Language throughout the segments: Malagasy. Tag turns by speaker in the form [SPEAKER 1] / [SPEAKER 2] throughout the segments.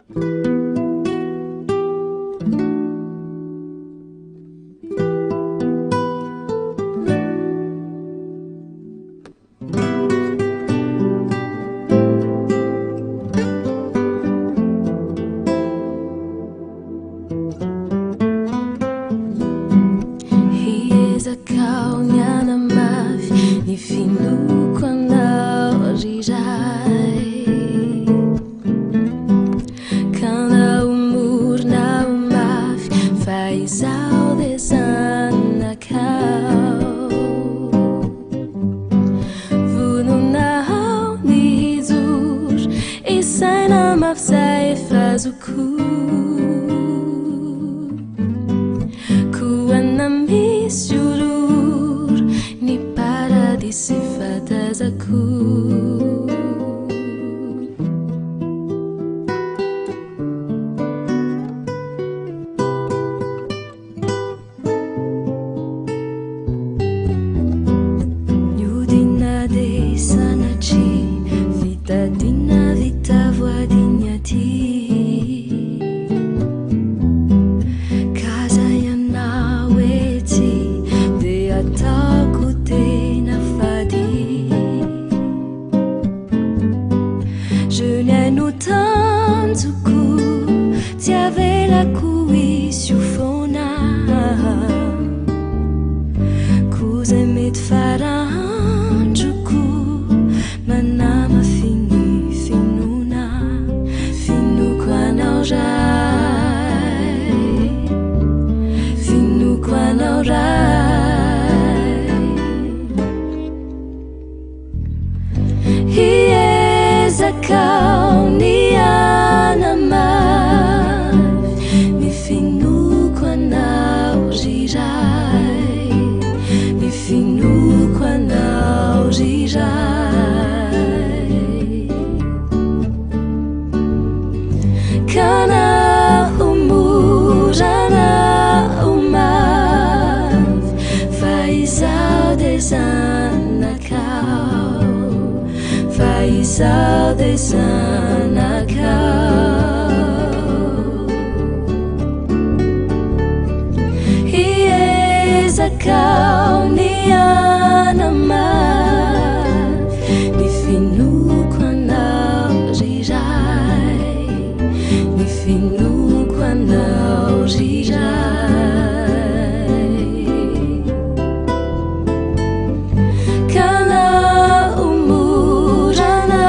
[SPEAKER 1] Hiezaka aho ny hanamafy ny finoako anao ry Ray. Ka na ho mora na ho mafy fa izaho dia zanakao. Vonona aho ny hijoro, isaina mafy izay efa azoko. Koa na misy ororo, ny paradisa efa tazako. Niodina dia sanatria fitadiana vita voady ny aty. Ka zay ianao etsy dia ataoko tena fady. Je ny aino tanjoko tsy avelako hisy ho foana. Koa zay mety fara androko manamafy ny finoana. Finoako anao Ray, finoako anao Ray. Hiezaka aho ny hanamafy ny finoako anao ry Ray, ny finoako anao ry Ray. Ka na ho mora na ho mafy fa izaho dia zanakao, fa izaho dia zanakao. Hiezaka aho ny hanamafy ny finoako anao ry Ray, ny finoako anao ry Ray. Ka na ho mora na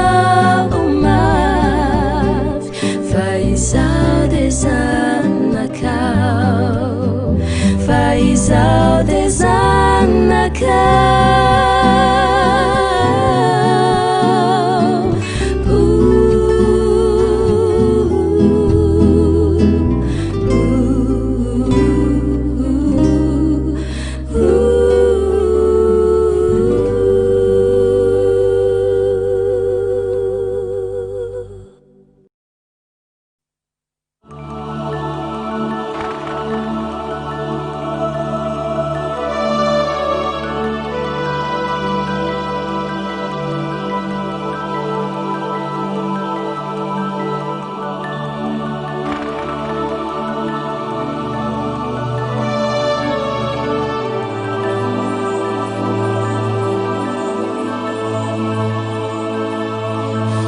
[SPEAKER 1] ho mafy fa izaho dia zanakao, fa izaho dia zanakao.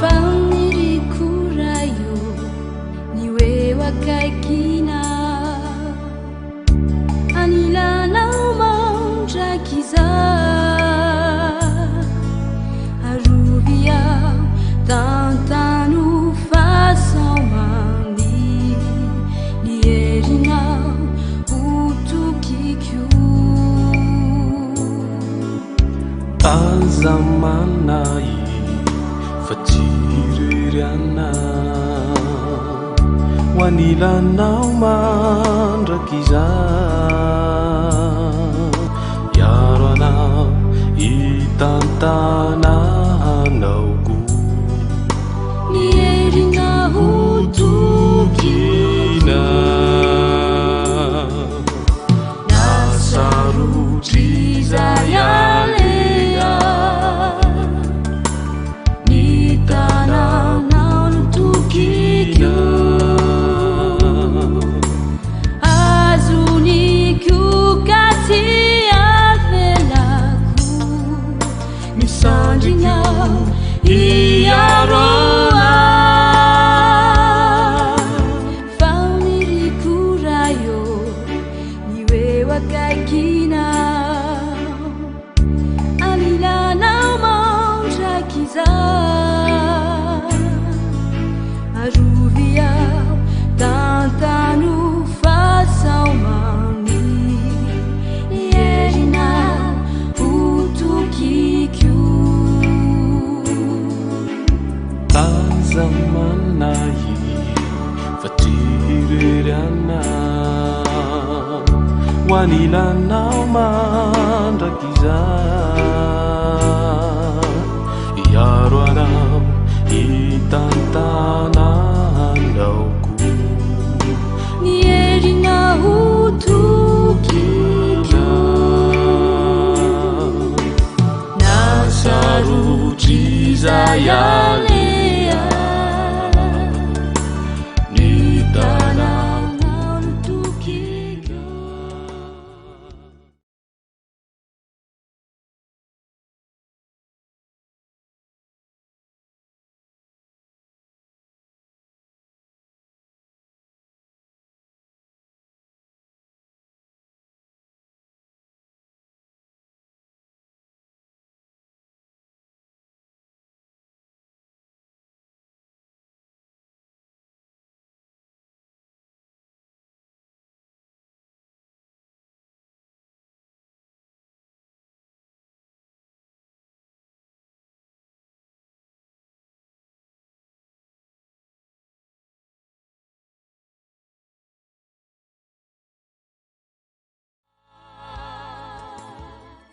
[SPEAKER 1] Faniriako Ray ô, ny ho eo akaikinao, anilanao mandrakizay. Arovy aho, tantano fa sao maniry ny herinao ho tokiko.
[SPEAKER 2] Aza manahy fa tsy irery anao, ho anilanao mandrakizay. Hiaro anao, hitantana anao koa.
[SPEAKER 1] Ny herinao ho
[SPEAKER 2] tokina. Na sarotr'izay aleha, ny tananao no tokiko. Hiaro ahy.
[SPEAKER 1] Fa niriko Ray ô, ny ho eo akaikinao, anilanao mandrakizay. Arovy aho, tantano fa sao maniry ny herinao ho tokiko.
[SPEAKER 2] Aza manahy fa tsy irery anao, ho anilanao mandrakizay. Hiaro anao, hitantana anao koa.
[SPEAKER 1] Ny herinao ho tokiko.
[SPEAKER 2] Na sarotry izay aleha, ny tananao
[SPEAKER 1] no tokiko.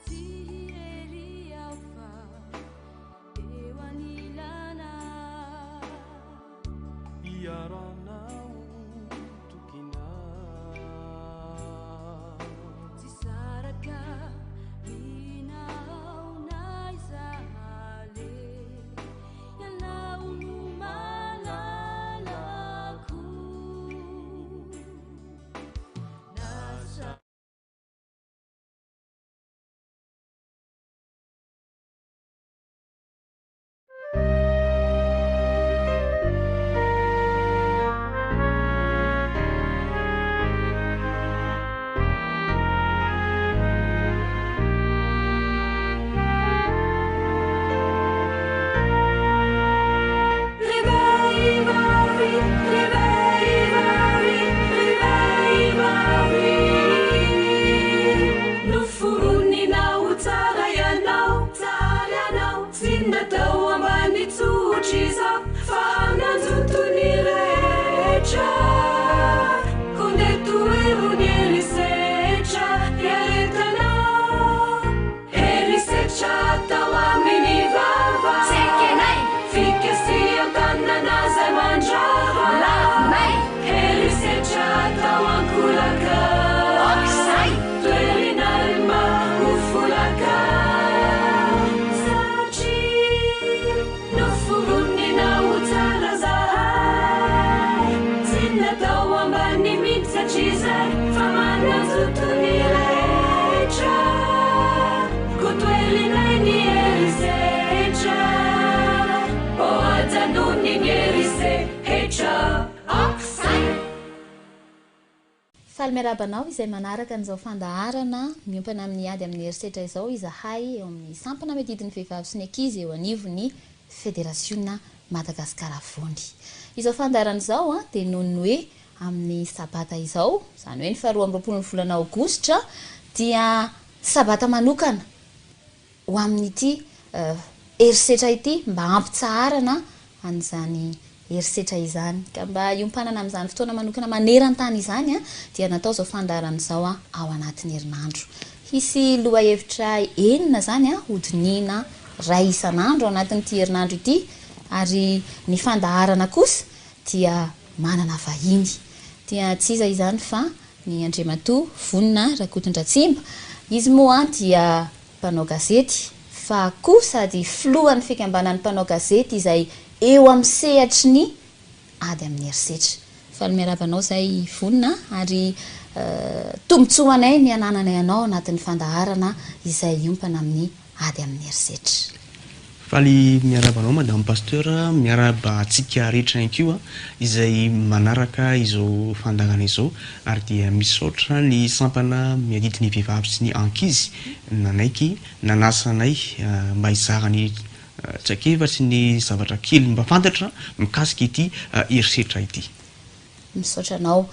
[SPEAKER 1] Tsy irery aho fa eo anilanao.
[SPEAKER 2] Hiaro anao tokinao.
[SPEAKER 1] Tsy saraka aminao na aiza aleha, ianao no malalako. Na
[SPEAKER 3] Noforonina ho tsara ianao, tsara ianao, tsy natao ambany tsotra izao, fa nanjoto ny rehetra. Koa ndeha tohero ny herisetra iaretanao. Herisetra atao amin'ny vava.
[SPEAKER 4] Tsy ekenay.
[SPEAKER 3] Fikasihan-tanana izay mandrava.
[SPEAKER 4] Lavinay.
[SPEAKER 3] Herisetra atao ankolaka.
[SPEAKER 4] Aok'izay.
[SPEAKER 3] Toherinay mba ho folaka. Satria noforonina ho tsara zahay. Tsy natao ambany mihitsy hatrizay, fa manan-joto ny rehetra. Koa toherinay ny herisetra. Ô ajanony ny herisetra.
[SPEAKER 4] Aok'izay.
[SPEAKER 5] Faly miarahaba anao izay manaraka an'izao fandaharana miompana amin'ny ady amin'ny herisetra izao izahay eo amin'ny sampana miadidy ny vehivavy sy ny ankizy eo anivon'ny Federasiona Madagasikara Afovoany. Izao fandaharana izao dia noho ny hoe amin'ny sabata izao, izany hoe ny faharoa amby roapolon'ny volana aogositra dia sabata manokana ho amin'ity herisetra ity mba hampitsaharana an'izany herisetra izany. Ka mba hiompanana amin'izany fotoana manokana maneran-tany izany dia natao izao fandaharana izao ao anatin'ny herinandro. Hisy lohahevitra enina izany hodinihina iray isan'andro ao anatin'ity herinandro ity ary ny fandaharana kosa dia manana vahiny. Dia tsy iza izany fa ny Andriamatoa Vonona Rakotondratsimba. Izy moa dia mpanao gazety fa koa sady filohan'ny fikambanan'ny mpanao gazety izay eo amin'ny sehatry ny ady amin'ny herisetra. Faly miarahaba anao izay Vonona ary tombontsoa ho anay ny hanananay anao anatin'ny fandaharana izay hiompana amin'ny ady amin'ny herisetra.
[SPEAKER 6] Faly miarahaba anao Madame Pasteur, miarahaba antsika rehetra ihany koa izay manaraka izao fandaharana izao ary dia misaotra ny sampana miadidy ny vehivavy sy ny ankizy nanaiky nanasa anay mba hizara ny traikefa sy ny zavatra kely mba fantatra mikasika ity herisetra ity.
[SPEAKER 5] Misaotra anao.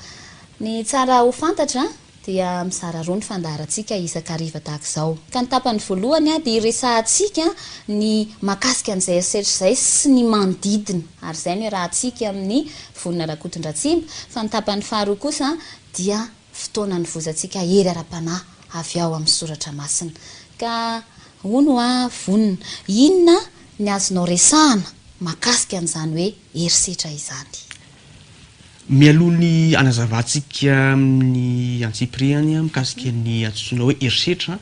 [SPEAKER 5] Ny tsara ho fantatra dia mizara roa ny fandaharantsika isan-kariva tahaka izao. Ka ny tapany voalohany dia hiresahantsika ny mahakasika an'izay herisetra izay sy ny manodidina. Ary izay no iarahantsika amin'i Vonona Rakotondratsimba. Fa ny tapany faharoa kosa dia fotoana anovozantsika hery ara-panahy avy ao amin'ny soratra masina. Ka hono hoa Vonona, inona ny azonao resahana mahakasika an'izany hoe herisetra izany?
[SPEAKER 6] Mialoha ny hanazavantsika amin'ny antsipiriany mikasika ny antsoina hoe herisetra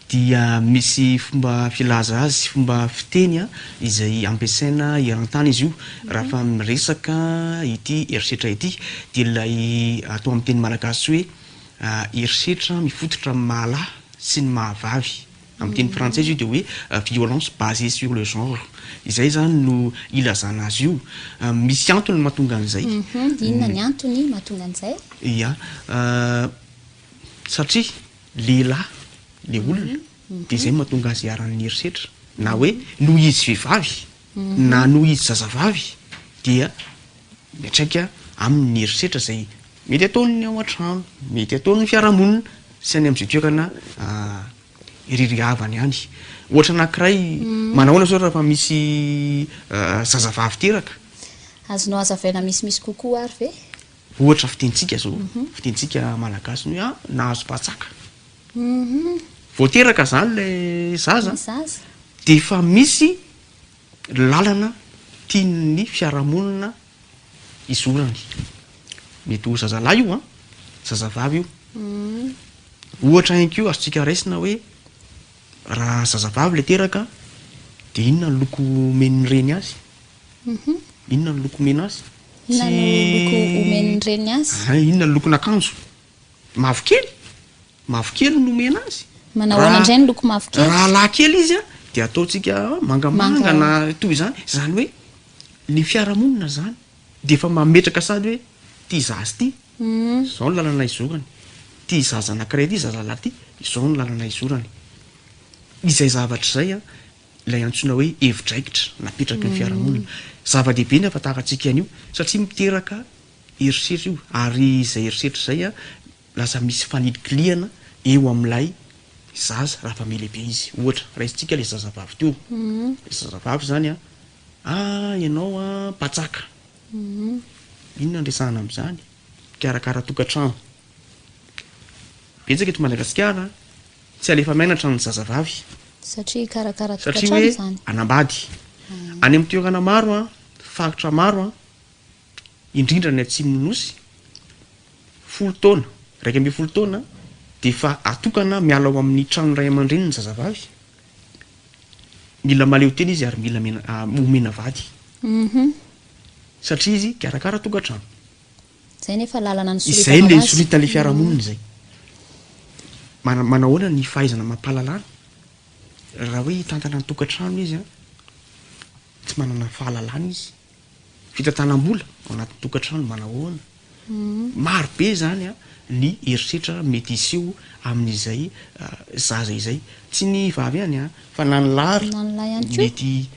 [SPEAKER 6] dia misy fomba filaza azy sy fomba fiteny izay ampiasaina eran-tany izy io raha fa miresaka ity herisetra ity dia ilay atao amin'ny teny malagasy hoe herisetra mifototra amin'ny maha lahy sy ny maha vavy. Amin'ny teny frantsay izy io dia hoe violence basée sur le genre. Izay izany no ilazana azy io. Misy antony mahatonga an'izay.
[SPEAKER 5] Inona ny antony mahatonga an'izay?
[SPEAKER 6] Ia. Satria lehilahy ilay olona dia izay no mahatonga azy iharan'ny herisetra. Na hoe noho izy vehivavy na noho izy zazavavy dia miantraika aminy ny herisetra izay mety ataon'ny ao an-trano, mety ataon'ny fiarahamonina sy any amin'izay toerana iririavany any. Ohatra anankiray, manahoana zao raha fa misy zazavavy teraka?
[SPEAKER 5] Azonao hazavaina misimisy kokoa ary ve?
[SPEAKER 6] Ohatra fitenintsika zao, fitenintsika malagasy ny hoe ah, nahazo patsaka. Vao teraka zany ilay zaza dia efa misy lalana tian'ny fiarahamonina hizorany. Mety ho zazalahy io an, zazavavy io. Ohatra ihany koa azontsika raisina hoe raha zazavavy ilay teraka dia inona ny loko omen'ny reny azy? Inona ny loko omena azy?
[SPEAKER 5] Inona no loko omen'ny reny azy?
[SPEAKER 6] Inona ny lokon'akanjo? Mavokely? Mavokely no omena azy.
[SPEAKER 5] Manao ahoana indray ny loko mavokely?
[SPEAKER 6] Raha lahy kely izy dia ataontsika mangamanga na toy izany. Izany hoe ny fiarahamonina izany dia efa mametraka sady hoe ity zaza ity, izao ny lalana izorany. Ity zaza anankiray ity, zazalahy ity, izao ny lalana izorany. Izay zavatra izay ilay antsoina hoe hevi-draikitra napetraky ny fiarahamonina. Zava-dehibe ny ahafantarantsika an'io satria miteraka herisetra io ary izay herisetra izay lasa misy fanilikilihana eo amin'ilay zaza raha efa mihalehibe izy. Ohatra, raisintsika ilay zazavavy teo. Ilay zazavavy izany an, ah ianao an mpatsaka. Inona no resahana amin'izany? Mpikarakara tokantrano. Betsaka eto Madagasikara tsy alefa mianatra ny zazavavy.
[SPEAKER 5] Satria hikarakara
[SPEAKER 6] Satria
[SPEAKER 5] tokantrano
[SPEAKER 6] hoe
[SPEAKER 5] izany.
[SPEAKER 6] hanambady. Any amin'ny toerana maro an, faritra maro an, indrindra ny atsimon'ny Nosy, folo taona, 11 taona dia efa atokana miala ao amin'ny tranon'ny ray aman-dreniny ny zazavavy. Mila mahaleo tena izy ary mila mena, omena vady. Satria izy hikarakara tokantrano.
[SPEAKER 5] Izay nefa lalana
[SPEAKER 6] Izay
[SPEAKER 5] nisoritana
[SPEAKER 6] ilay
[SPEAKER 5] ho azy.
[SPEAKER 6] nisoritan'ilay fiarahamonina izay. Mana- manahoana ny fahaizana amam-pahalalana? Raha hoe hitantana ny tokantrano izy an, tsy manana fahalalana izy. Fitantanam-bola ao anatin'ny tokantrano manahoana? Maro be izany ny herisetra mety hiseho amin'izay zaza izay. Tsy ny vavy ihany an, fa na ny lahy ary
[SPEAKER 5] Na ny lahy ihany koa.
[SPEAKER 6] mety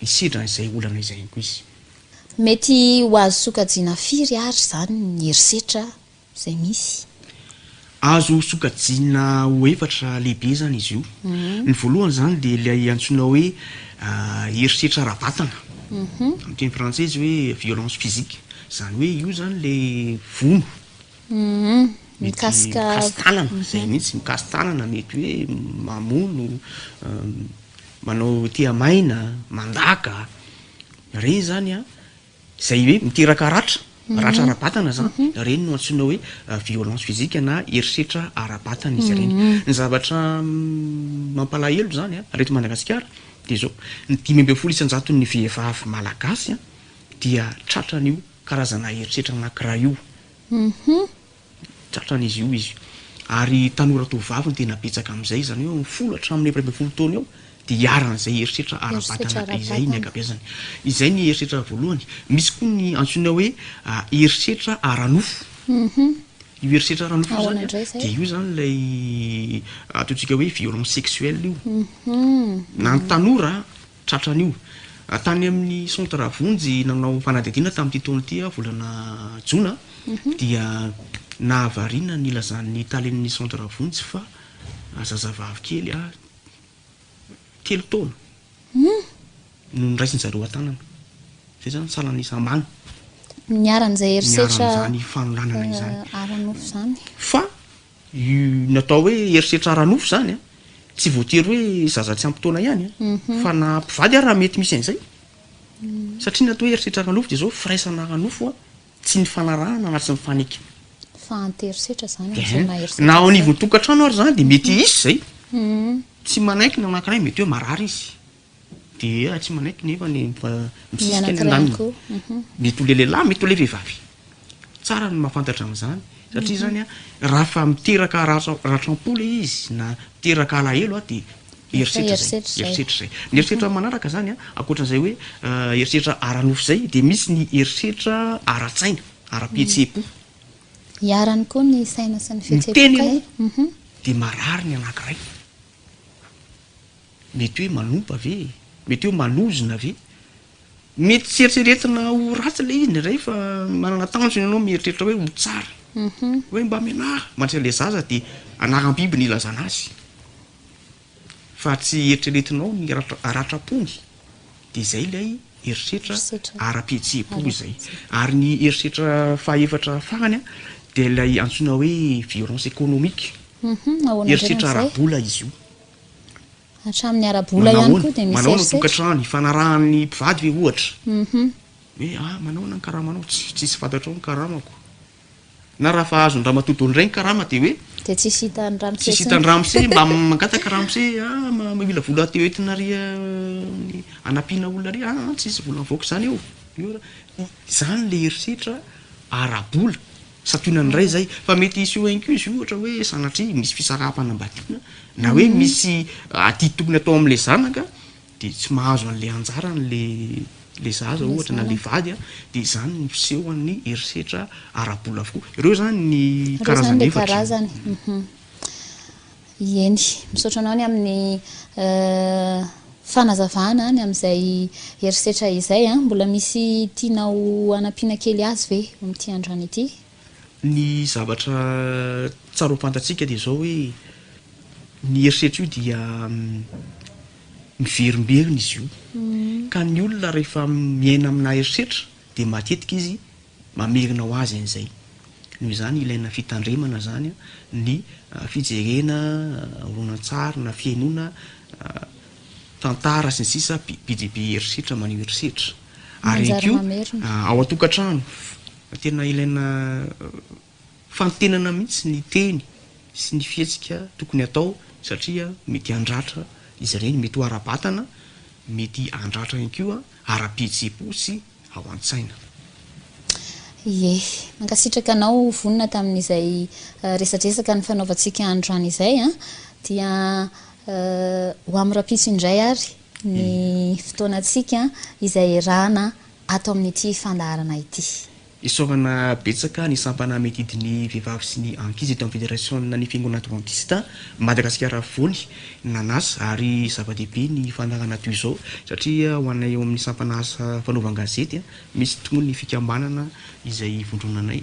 [SPEAKER 6] hisedra an'izay olana izay ihany koa izy.
[SPEAKER 5] Mety ho azo sokajiana firy ary izany ny herisetra izay misy?
[SPEAKER 6] Azo sokajiana ho efatra lehibe izany izy io. Ny voalohany izany dia ilay antsoina hoe herisetra ara-batana, amin'ny teny frantsay izy hoe violence physique. Izany hoe io izany ilay vono, mety mikasi-tanana, izay mihitsy, mikasi-tanana, mety hoe mamono, manao tehamaina, mandaka, ireny izany an. Izay hoe miteraka ratra, ratra ara-batana izany, ireny no antsoina hoe violence physique na herisetra ara-batana izy ireny. Ny zavatra mampalahelo izany raha eto Madagasikara dia izao, ny 15 isan-jaton'ny vehivavy malagasy dia tratran'io karazana herisetra anankiray io. Tratran'izy io izy. Ary tanora tovovavy no tena betsaka amin'izay, izany hoe eo amin'ny folo hatramin'ny 14 taona eo. dia iharan'izay herisetra ara-batana izay ny ankabeazany. Izay ny herisetra voalohany. Misy koa ny antsoina hoe herisetra ara-nofo. Io herisetra ara-nofo io
[SPEAKER 5] Ahoana
[SPEAKER 6] zany
[SPEAKER 5] indray izay?
[SPEAKER 6] dia io zany ilay ataontsika hoe violence sexuelle io. Na ny tanora tratran'io. Tany amin'ny centre Vonjy nanao fanadihadiana tamin'ity taona ity aho, volana jona, dia nahavariana ny nilazan'ny talen'ny centre Vonjy fa zazavavy kely 3 taona no noraisin-dry zareo an-tanana. Izay izany salan'isa ambany.
[SPEAKER 5] Niharan'izay herisetra
[SPEAKER 6] Niharan'izany fanolanana izany.
[SPEAKER 5] ara-nofo izany.
[SPEAKER 6] Fa io natao hoe herisetra ara-nofo izany an, tsy voatery hoe zaza tsy ampy taona ihany an, fa na mpivady ary raha mety misy an'izay. Satria ny atao hoe herisetra ara-nofo dia izao firaisana ara-nofo an, tsy nifanarahana na tsy nifanekena.
[SPEAKER 5] Fa anti-herisetra izany izay maha herisetra
[SPEAKER 6] Na ao
[SPEAKER 5] izay.
[SPEAKER 6] anivon'ny tokantrano ary izany dia mety hisy izay. Tsy manaiky ny anankiray, mety hoe marary izy. Dia tsy manaiky nefa ny
[SPEAKER 5] Ny
[SPEAKER 6] misisika ny
[SPEAKER 5] anankiray ihany
[SPEAKER 6] andaniny.
[SPEAKER 5] koa.
[SPEAKER 6] Mety ho le lehilahy, mety ho le vehivavy. Tsara ny mahafantatra an'izany satria izany an, raha fa miteraka ratram-po ilay izy na miteraka alahelo an, dia
[SPEAKER 5] Efa
[SPEAKER 6] herisetra izay.
[SPEAKER 5] herisetra izay.
[SPEAKER 6] Herisetra izay. Ny herisetra manaraka izany an, ankoatran'izay hoe herisetra ara-nofo izay, dia misy ny herisetra ara-tsaina, ara-pihetseham-po.
[SPEAKER 5] Iharany koa ny saina sy ny fihetseham-po
[SPEAKER 6] Miteny
[SPEAKER 5] kay.
[SPEAKER 6] ianao dia marary ny anankiray. Mety hoe manompa ve e? Mety hoe manozona ve? Mety tsy eritreretina ho ratsy ilay izy indraindray fa manana tanjona ianao mieritreritra hoe ho tsara. Hoe mba mianara. Mantsy ilay zaza dia anaram-biby no ilazana azy. Fa tsy eritreretinao ny ratram-pony. Dia izay ilay herisetra ara-pihetseham-po izay. Ary ny herisetra fahaefatra farany dia ilay antsoina hoe violence économique. Herisetra ara-bola izy io.
[SPEAKER 5] Hatramin'ny ara-bola ihany koa dia misy
[SPEAKER 6] Manahoana
[SPEAKER 5] herisetra.
[SPEAKER 6] tokantrano, ifanarahan'ny mpivady ve ohatra? Hoe ah manahoana ny karamanao? Tsy tsisy fantatrao ny karamako. Na raha fa azon'i ramatoa daholo indray ny karama dia hoe
[SPEAKER 5] Dia tsisy hitan'i ramose
[SPEAKER 6] tsisy
[SPEAKER 5] intsony.
[SPEAKER 6] hitan'i ramose, mba mangataka ramose, ah mila vola teo entina ary hanampiana olona ary, ah tsisy vola mivoaka izany eo. Izany ilay herisetra ara-bola. Santionany indray izay. Fa mety hisy eo ihany koa izy io ohatra hoe sanatria misy fisaraham-panambadiana na hoe misy adidy tokony atao amin'ilay zanaka dia tsy mahazo an'ilay anjarany ilay ilay zaza ohatra na ilay vady dia izany ny fisehoan'ny herisetra ara-bola avokoa. Ireo izany ny
[SPEAKER 5] Ireo izany
[SPEAKER 6] karazany
[SPEAKER 5] ilay
[SPEAKER 6] efatra.
[SPEAKER 5] karazany. Eny, misaotra anao ny amin'ny fanazavana ny amin'izay herisetra izay. Mbola misy tianao hanampiana kely azy ve amin'ity androany ity?
[SPEAKER 6] Ny zavatra tsara ho fantatsika dia izao hoe ny herisetra io dia miverimberina izy io. Ka ny olona rehefa miaina amina herisetra dia matetika izy mamerina ho azy an'izay. Noho izany ilaina fitandremana izany ny fijerena horonantsary na fihainoana tantara sy ny sisa be dia be herisetra maneho herisetra. Ary ihany koa ao an-tokantrano tena ilaina fantenana mihitsy ny teny sy ny fihetsika tokony hatao satria mety handratra izy ireny, mety ho ara-batana, mety handratra ihany koa ara-pihetseham-po sy ao an-tsaina.
[SPEAKER 5] Ie. Mankasitraka anao vonona tamin'izay resadresaka nifanaovantsika androany izay an. Dia ho amin'ny rahampitso indray ary ny fotoanantsika izay iarahana ato amin'ity fandaharana ity.
[SPEAKER 6] Isaorana betsaka ny sampana miadidy ny vehivavy sy ny ankizy eto amin'ny Federasiona ny Fiangonana Advantista Madagasikara Afovoany, nanasa, ary zava-dehibe ny fandaharana toy izao satria ho anay eo amin'ny sampana asa fanaovan-gazety, misy tokoa ny fikambanana izay ivondronanay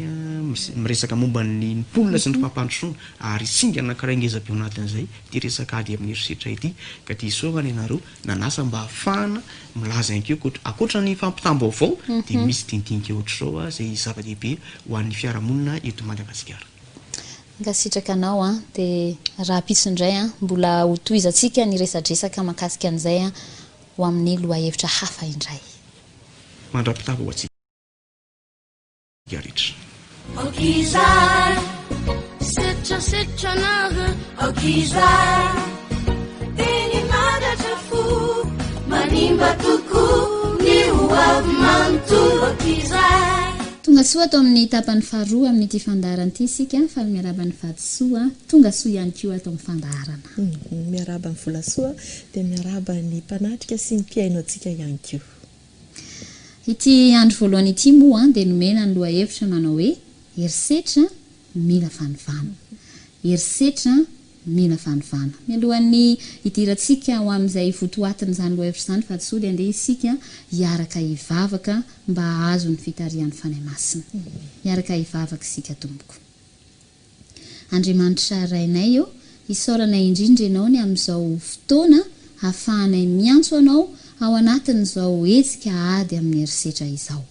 [SPEAKER 6] miresaka momba ny mponina sy ny fampandrosoana ary singa anankiray ngeza be ao anatin'izay ity resaka ady amin'ny herisetra ity ka dia isaorana ianareo nanasa mba hahafahana milaza ihany koa ankoatra ny fampitam-baovao dia misy dinidinika ohatr'izao izay zava-dehibe ho an'ny fiarahamonina eto Madagasikara.
[SPEAKER 5] Mankasitraka anao an, dia rahampitso indray an, mbola ho tohizantsika ny resadresaka mahakasika an'izay an, ho amin'ny lohahevitra hafa indray.
[SPEAKER 6] Mandra-pitava ho antsika rehetra.
[SPEAKER 1] Aoka izay, setrasetranareo, aoka izay, teny mandratra fo, manimba tokoa ny ho avy manontolo, aoka izay.
[SPEAKER 5] Tonga soa ato amin'ny tapany faharoa amin'ity fandaharana ity isika, faly miarahaba an'i Vatosoa, tonga soa ihany koa ato amin'ny fandaharana.
[SPEAKER 7] Miarahaba an'i Volasoa dia miarahaba ny mpanatrika sy ny mpihaino antsika ihany koa.
[SPEAKER 5] Ity andro voalohany ity moa dia nomena ny lohahevitra manao hoe Herisetra mila fanovana. Herisetra mila fanovana. Mialohan'ny hidirantsika ho amin'izay votoatin'izany lohahevitra izany vatosoa dia andeha isika hiaraka hivavaka mba hahazo ny fitarihan'ny Fanahy Masina. Hiaraka hivavaka isika tompoko. Andriamanitra Rainay ô, isaoranay indrindra Ianao ny amin'izao fotoana hahafahanay miantso Anao ao anatin'izao hetsika ady amin'ny herisetra izao.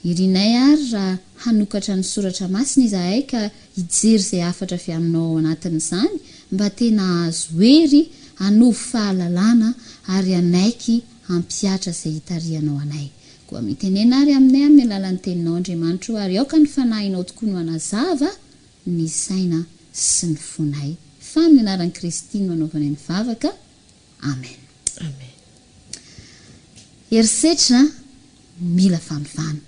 [SPEAKER 5] Irinay àry raha hanokatra ny Soratra Masina izahay ka hijery izay hafatra avy Aminao ao anatin'izany mba tena hahazo hery hanovo fahalalana ary hanaiky hampihatra izay hitarihanao anay. Koa mitenena àry aminay amin'ny alalan'ny Teninao, Andriamanitro, ary aoka ny Fanahinao tokoa no hanazava ny saina sy ny fonay. Fa amin'ny anaran'i Kristy no anaovanay ny vavaka. Amen.
[SPEAKER 7] Amen.
[SPEAKER 5] Herisetra mila fanovana.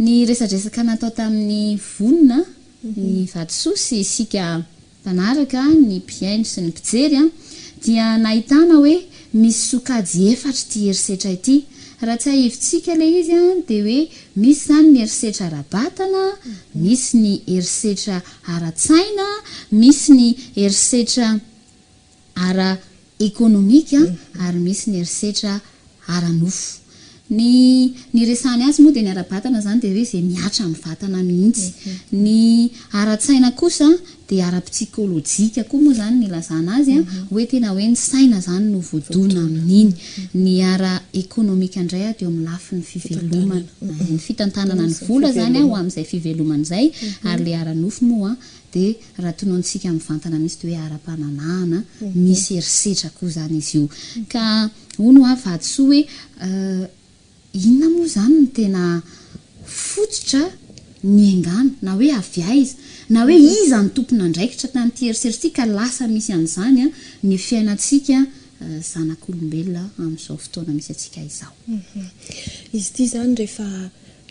[SPEAKER 5] Ny resadresaka natao tamin'ny Vonona, ny vatosoa sy isika mpanaraka, ny mpihaino sy ny mpijery dia nahitana hoe misy sokajy efatra ity herisetra ity. Raha tsiahivintsika ilay izy dia hoe misy izany ny herisetra ara-batana, misy ny herisetra ara-tsaina, misy ny herisetra ara-ekonomika ary misy ny herisetra ara-nofo. Ny niresahany azy moa dia ny ara-batana izany dia hoe izay mihatra amin'ny vatana mihitsy. Ny ara-tsaina kosa dia ara-psikolojika koa moa izany ny ilazana azy hoe tena hoe ny saina izany no voadona amin'iny. Ny ara-ekonomika indray dia eo amin'ny lafiny fivelomana, ny fitantanana ny vola izany ho amin'izay fivelomana izay ary ilay ara-nofo moa Dia raha tononontsika mivantana mihitsy dia hoe ara-pananahana, misy herisetra koa izany izy io. Ka hono hoa vatosoa hoe inona moa izany no tena fototra niaingàna na hoe avy aiza na hoe iza no tompon'andraikitra tamin'ity herisetra ity ka lasa misy an'izany ny fiainantsika zanak'olombelona amin'izao fotoana misy antsika izao.
[SPEAKER 7] Izy ity izany rehefa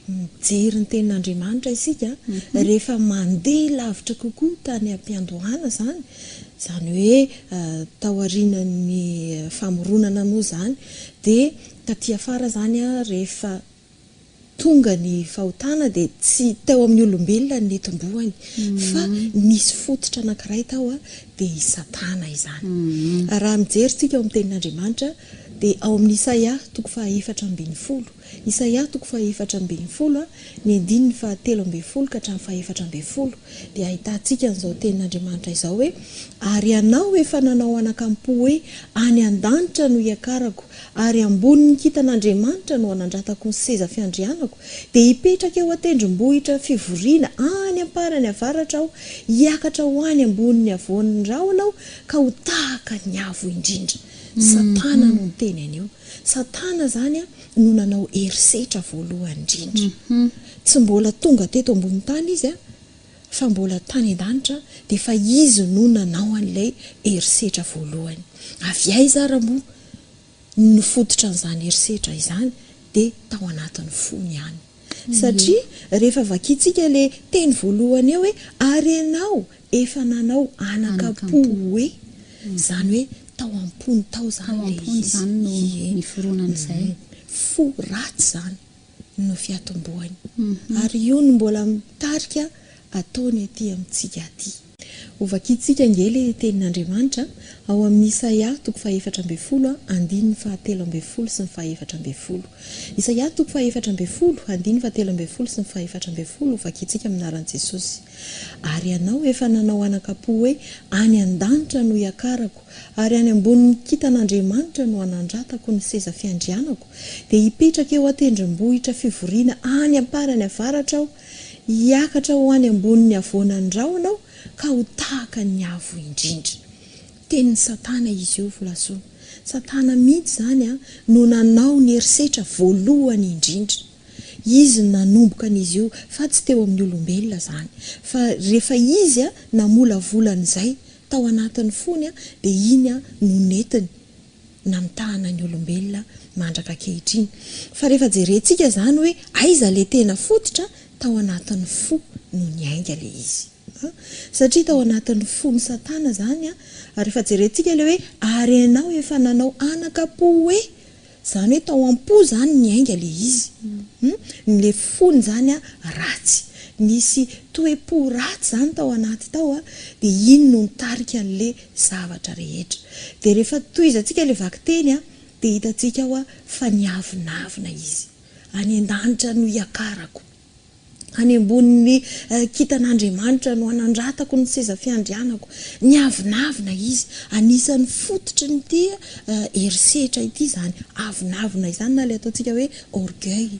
[SPEAKER 7] Mijery ny Tenin'Andriamanitra isika rehefa mandeha lavitra kokoa tany am-piandohana izany, izany hoe taorian'ny famoronana moa izany, dia taty afara izany rehefa tonga ny fahotana dia tsy teo amin'ny olombelona ny nitomboany fa nisy fototra anankiray tao dia i Satana izany. Raha mijery isika ao amin'ny Tenin'Andriamanitra dia ao amin'ny Isaia toko faha 14 Isaia toko fahaefatra 14, ny andininy fahatelo 12 ka hatramin'ny fahefatra 12, dia ahitantsika an'izao tenin'Andriamanitra izao hoe, Ary ianao efa nanao anakam-po hoe, Any an-danitra no hiakarako, ary ambonin'ny kintan'Andriamanitra no hanandratako ny seza fiandrianako, dia hipetraka eo an-tendrombohitra fivoriana any am-parany avaratra aho, hiakatra ho any ambonin'ny havoan'ny rahona aho, ka ho tahaka ny Avo Indrindra. Satana no niteny an'io. Satana izany no nanao herisetra voalohany indrindra. Tsy mbola tonga teto ambony tany izy fa mbola tany an-danitra dia efa izy no nanao an'ilay herisetra voalohany. Avy aiza ary moa no fototra an'izany herisetra izany? Dia tao anatin'ny fony ihany. Satria rehefa vakintsika ilay teny voalohany eo hoe ary ianao Efa nanao anakam-po hoe, izany hoe tao am-pony tao izany ilay izy. Ie. Fo ratsy izany no fiatombohany. Ary io no mbola mitarika ataony aty amintsika aty. Hovakintsika ange ilay tenin'Andriamanitra ao amin'ny Isaia toko fahefatra 14 andininy fahatelo 12 sy ny fahefatra 12. Isaia toko fahefatra 12 andininy fahatelo 12 sy ny fahefatra 12 hovakintsika amin'ny anaran'i Jesosy. Ary ianao efa nanao anakam-po hoe, Any an-danitra no hiakarako, ary any ambonin'ny kintan'Andriamanitra no hanandratako ny seza fiandrianako, dia hipetraka eo an-tendrombohitra fivoriana any am-parany avaratra aho, hiakatra ho any ambonin'ny havoanan'ny rahona aho, ka ho tahaka ny Avo Indrindra. Tenin'i Satana izy io, Volasoa. Satana mihitsy izany no nanao ny herisetra voalohany indrindra. Izy no nanomboka an'izy io fa tsy teo amin'ny olombelona izany. Fa rehefa izy namolavola an'izay tao anatin'ny fony dia iny no nentiny namitahana ny olombelona mandraka ankehitriny. Fa rehefa jerentsika izany hoe aiza ilay tena fototra Tao anatin'ny fo no niainga ilay izy. Satria tao anatin'ny fon'i Satana izany, ary rehefa jerentsika ilay hoe ary ianao efa nanao anakam-po hoe, izany hoe tao am-po izany niainga ilay izy. Ilay fony izany ratsy. Nisy toe-po ratsy izany tao anaty tao, dia iny no nitarika an'ilay zavatra rehetra. Dia rehefa tohizantsika ilay vakiteny dia hitantsika ao fa niavonavona izy. Any an-danitra no hiakarako. Any ambonin'ny kintan'Andriamanitra no hanandratako ny seza fiandrianako. Niavonavona izy. Anisan'ny fototrin'ity herisetra ity izany avonavona izany na ilay ataontsika hoe orgueil.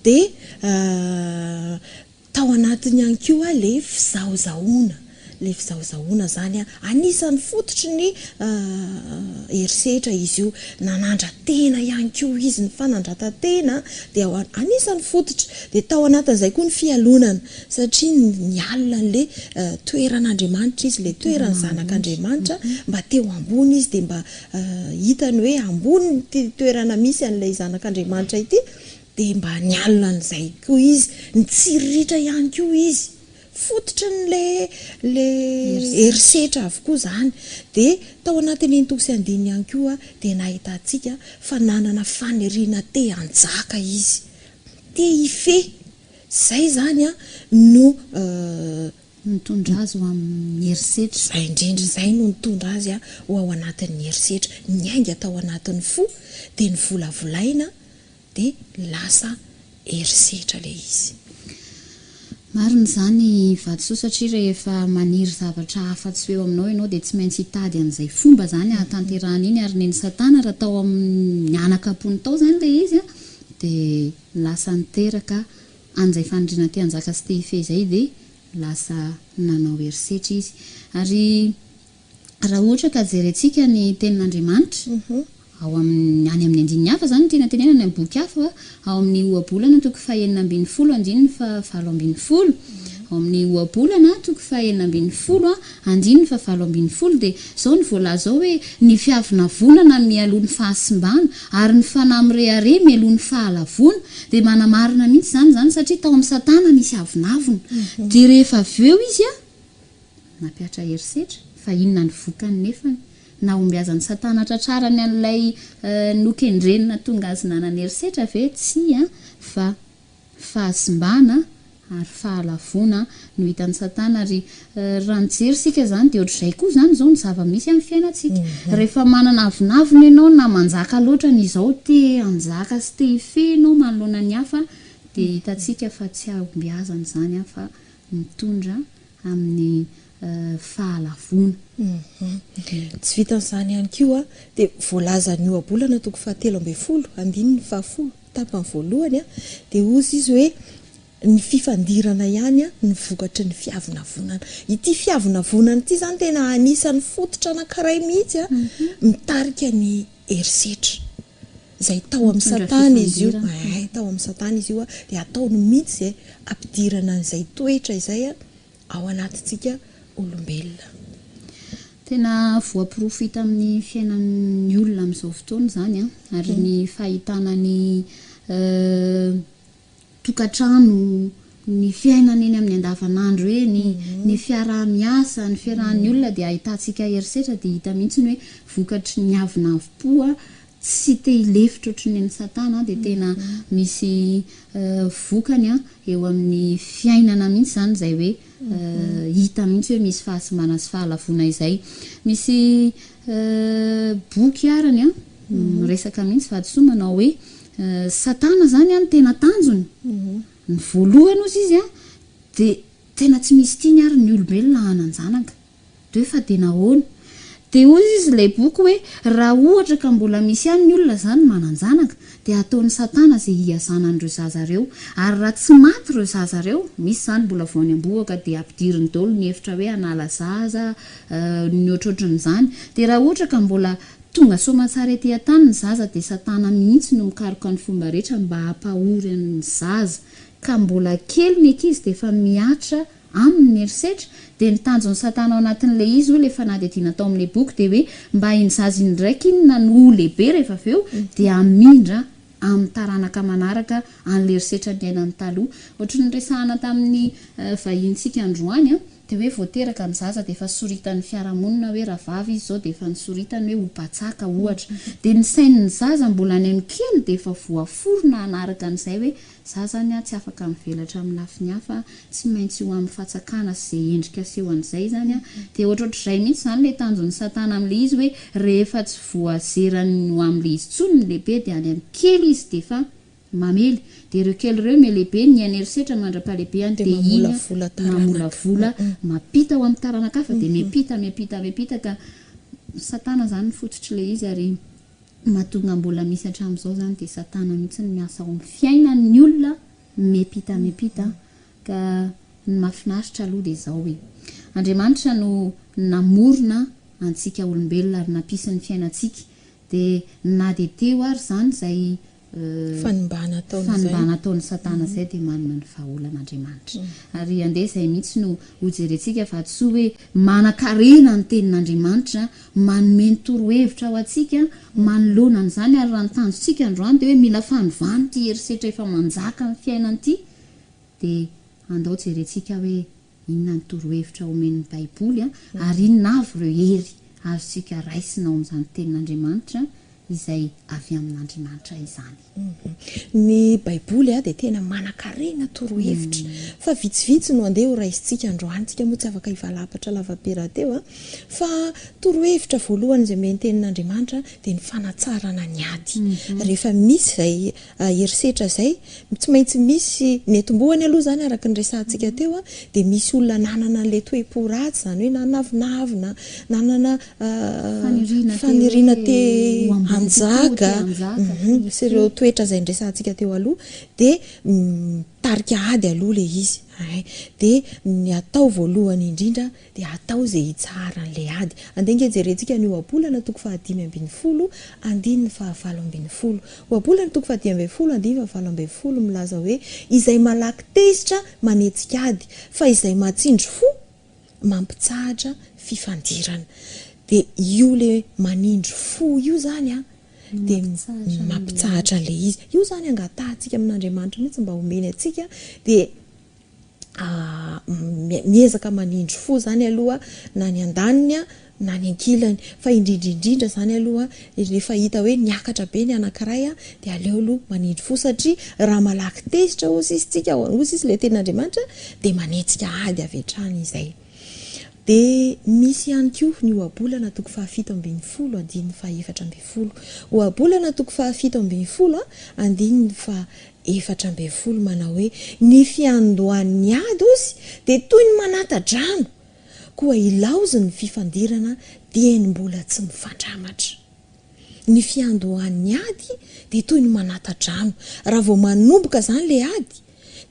[SPEAKER 7] Dia Tao anatiny ihany koa ilay fizahozahoana, ilay fizahozahoana izany anisan'ny fototry ny herisetra izy io, nanandra-tena ihany koa izy, ny fanandratan-tena dia anisan'ny fototra, dia tao anatin'izay koa ny fialonana satria nialona an'ilay toeran'Andriamanitra izy, ilay toeran'ny zanak'Andriamanitra, mba te ho ambony izy dia mba hitany hoe ambony ity toerana misy an'ilay zanak'Andriamanitra ity Dia mba nialona an'izay koa izy, nitsiriritra ihany koa izy. Fototry ny le le herisetra avokoa izany. Dia tao anatin'iny toko sy andininy ihany koa dia nahitantsika fa nanana faniriana te hanjaka izy, te hifehy. Izay izany no
[SPEAKER 5] Nitondra azy ho amin'ny herisetra.
[SPEAKER 7] Izay indrindra, izay no nitondra azy ho ao anatin'ny herisetra. Niainga tao anatin'ny fo dia novolavolaina dia lasa herisetra ilay izy.
[SPEAKER 5] Marina izany Vatosoa satria rehefa maniry zavatra hafa tsy ho eo aminao ianao dia tsy maintsy hitady an'izay fomba izany hahatanterahana iny ary nen'i Satana raha tao amin'ny anakam-pony tao izany ilay izy dia lasa niteraka an'izay faniriana te hanjaka sy te hifehy izay dia lasa nanao herisetra izy. Ary raha ohatra ka jerentsika ny tenin'Andriamanitra, ao amin'ny, any amin'ny andininy hafa izany no tiana tenenana, any amin'ny boky hafa, ao amin'ny Ohabolana toko fahenina ambinifolo andininy fahavalo ambinifolo, ao amin'ny Ohabolana toko fahenina ambinifolo andininy fahavalo ambinifolo dia izao no voalaza ao hoe, ny fiavonavonana mialoha ny fahasimbana, ary ny fanahy mirehareha mialoha ny fahalavoana. Dia manamarina mihitsy izany izany satria tao amin'i Satana nisy avonavona. Dia rehefa avy eo izy nampihatra herisetra, fa inona ny vokany nefany? Nahombiazan'i Satana tratrarany an'ilay nokendreny nahatonga azy nanana herisetra ve? Tsia, fa fahasimbana ary fahalavoana no hitan'i Satana. Ary raha mijery isika izany dia ohatr'izay koa izany izao ny zava-misy amin'ny fiainantsika. Rehefa manana avonavona ianao na manjaka loatra ny izao te hanjaka sy te hifehy ianao manoloana ny hafa dia hitantsika fa tsy hahombiazana izany fa mitondra amin'ny fahalavoana.
[SPEAKER 7] Tsy vitan'izany ihany koa dia voalazan'ny ohabolana toko fahatelo ambinifolo andininy fahafolo tapany voalohany dia hozy izy hoe ny fifandirana ihany no vokatry ny fiavonavonana. Ity fiavonavonana ity izany tena anisan'ny fototra anankiray mihitsy mitarika ny herisetra. Izay tao amin'i Satana izy io, eh, tao amin'i Satana izy io dia ataony mihitsy izay hampidirana an'izay toetra izay ao anatintsika olombelona.
[SPEAKER 5] Tena voaporofo hita amin'ny fiainan'ny olona amin'izao fotoana izany an, ary ny fahitana ny tokantrano, ny fiainana eny amin'ny andavanandro eny, ny fiaraha-miasa, ny fiarahan'ny olona dia ahitantsika herisetra dia hita mihitsy ny hoe vokatry ny avonavom-po tsy te hilefitra ohatry ny an'i Satana dia tena misy vokany eo amin'ny fiainana mihitsy izany izay hoe hita mihitsy hoe misy fahasimbana sy fahalavoana izay. Misy boky arany miresaka mihitsy vatosoa manao hoe Satana izany no tena tanjony, ny voalohany hozy izy dia tena tsy misy tiany ary ny olombelona hanan-janaka. Dia hoe fa dia nahoana? Dia hoy izy ilay boky hoe raha ohatra ka mbola misy ihany ny olona izany manan-janaka dia ataon'i Satana izay hihazana an'ireo zaza ireo. Ary raha tsy maty ireo zaza ireo, misy izany mbola vao any am-bohoka dia ampidiriny daholo ny hevitra hoe hanala zaza, ny ohatrohatran'izany. Dia raha ohatra ka mbola tonga soamatsara ety an-tany ny zaza dia Satana mihitsy no mikaroka ny fomba rehetra mba hampahory an'ny zaza. Ka mbola kely ny ankizy dia efa mihatra aminy ny herisetra, dia ny tanjon'i satana ao anatin'ilay izy hoy ilay fanadihadiana tao amin'ilay boky dia hoe mba iny zaza iny ndraiky inona no ho lehibe rehefa avy eo dia hamindra amin'ny taranaka manaraka an'ilay herisetra niainany taloha. Ohatry ny niresahana tamin'ny vahinintsika androany dia hoe vao teraka ny zaza dia efa soritan'ny fiarahamonina hoe raha vavy izy izao dia efa nosoritany hoe ho batsaka ohatra. Dia ny sain'ny zaza mbola any amin'ny kely dia efa voaforona hanaraka an'izay hoe za zany tsy afaka mivelatra amin'ny lafiny hafa, tsy maintsy ho amin'ny fatsakana sy izay endrika aseho an'izay izany an. Dia ohatrohatr'izay mihitsy izany ilay tanjon'i satana amin'ilay izy hoe rehefa tsy voazerany ho amin'ilay izy intsony ny lehibe dia any amin'ny kely izy dia efa mamely. Dia ireo kely ireo mihalehibe, niaina herisetra mandra-pahalehibehany
[SPEAKER 7] Dia
[SPEAKER 5] dia iny
[SPEAKER 7] mamolavola taranaka.
[SPEAKER 5] mamolavola mampita ho amin'ny taranaka hafa dia miampita miampita miampita ka satana izany ny fototr'ilay izy ary mahatonga mbola misy hatramin'izao izany dia satana mihitsy no miasa ao amin'ny fiainan'ny olona miampita miampita ka ny mahafinaritra aloha dia izao hoe Andriamanitra no namorona antsika olombelona ary nampisy ny fiainantsika dia na dia teo ary izany izay
[SPEAKER 7] Fanimbana ataony izay.
[SPEAKER 5] Fanimbana ataon'i Satana izay dia manana ny vahaolana Andriamanitra. Ary andeha izay mihitsy no hojerentsika fa tsy hoe manankarena ny tenin'Andriamanitra, manome ny torohevitra ho antsika manoloana an'izany ary raha ny tanjontsika androany dia hoe mila fanovana ity herisetra efa manjaka amin'ny fiainana ity dia andao jerentsika hoe Inona ny torohevitra omen'ny Baiboly, ary inona avy ireo hery azontsika raisina ao amin'izany Tenin'Andriamanitra izay avy amin'Andriamanitra izany?
[SPEAKER 7] Ny Baiboly dia tena manankarena torohevitra, fa vitsivitsy no andeha horaisintsika androany. Isika moa tsy afaka hivalapatra lavabe rahateo, fa torohevitra voalohany izay omen'ny Tenin'Andriamanitra dia ny fanatsarana ny ady. Rehefa misy izay herisetra izay, tsy maintsy misy, nentim-bohany aloha izany araka ny resahantsika teo dia misy olona nanana an'ilay toe-po ratsy, izany hoe nanavonavona, nanana faniriana te hanjaka, sy ireo toetra izay niresahantsika teo aloha, dia mitarika ady aloha ilay izy, dia ny atao voalohany indrindra Dia atao izay hitsaharan'ilay ady. Andeha ange jerentsika ny Ohabolana toko fahadimy ambin'ny folo andininy fahavalo ambin'ny folo. Ohabolana toko fahadimy ambin'ny folo andininy fahavalo ambin'ny folo milaza hoe, Izay malaky tezitra manetsika ady, fa izay matsindry fo mampitsahatra fifandirana. Dia io ilay manindry fo io izany an, dia mampitsahatra an'ilay izy. Io izany angatahantsika amin'Andriamanitra mihitsy mba homeny antsika, dia miezaka manindry fo zany aloha na ny andaniny na ny ankilany fa indrindra indrindra zany aloha rehefa hita hoe niakatra be ny anankiray dia aleo aloha manindry fo satria raha malaky tezitra hozy izy tsika hozy izy ilay tenin'Andriamanitra dia manetsika ady avy hatrany izay. Dia misy ihany koa ny ohabolana toko fahafito ambin'ny folo andininy fahaefatra ambin'ny folo. Ohabolana toko fahafito ambin'ny folo andininy faha 14 manao hoe, Ny fiandohan'ny ady, hozy, dia toy ny manata-drano, koa ilaozy ny fifandirana dieny mbola tsy mifandramatra. Ny fiandohan'ny ady dia toy ny manata-drano. Raha vao manomboka izany ilay ady,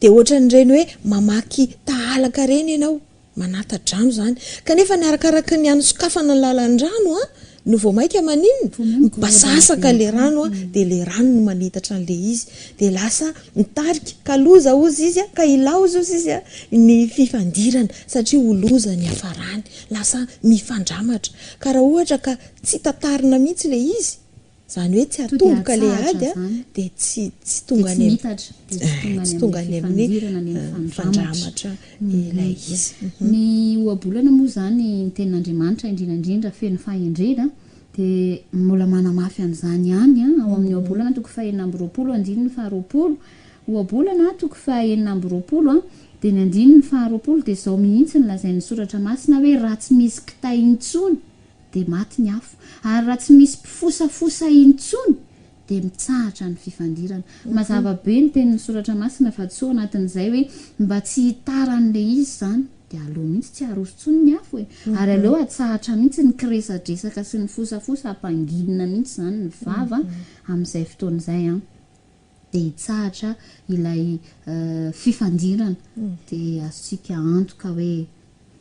[SPEAKER 7] dia ohatran'ireny hoe mamaky tahalaka ireny ianao. Manata-drano izany. Kanefa ny arakaraky ny anosokafana ny lalan-drano no vao mainka maninona? Mibasasaka ilay rano dia ilay rano no manitatra an'ilay izy. Dia lasa mitarika ka loza hozy izy ka ilaoza hozy izy ny fifandirana satria ho loza ny hiafarany. Lasa mifandramatra. Ka raha ohatra ka tsy tantarina mihitsy ilay izy Izany hoe tsy atomboka ilay ady dia tsy tsy tonga any tsy tonga any amin'ny mifandramatra ilay izy.
[SPEAKER 5] Ny ohabolana moa izany ny tenin'Andriamanitra indrindra indrindra feno fahendrena dia mbola manamafy an'izany ihany ao amin'ny ohabolana toko fahenina amby roapolo andininy faharoapolo. Ohabolana toko fahenina amby roapolo dia ny andininy faharoapolo dia izao mihitsy no lazain'ny soratra masina hoe raha tsy misy kitay intsony dia maty ny afo, ary raha tsy misy mpifosafosa intsony dia mitsahatra ny fifandirana. Mazava be ny tenin'ny Soratra Masina fa tsy ao anatin'izay hoe mba tsy hitaran'ilay izy izany dia aleo mihitsy tsy haroso intsony ny afo e! Ary aleo atsahatra mihitsy ny kiresadresaka sy ny fosafosa hampanginina mihitsy izany ny vava amin'izay fotoana izay an! Dia hitsahatra ilay fifandirana dia azontsika antoka hoe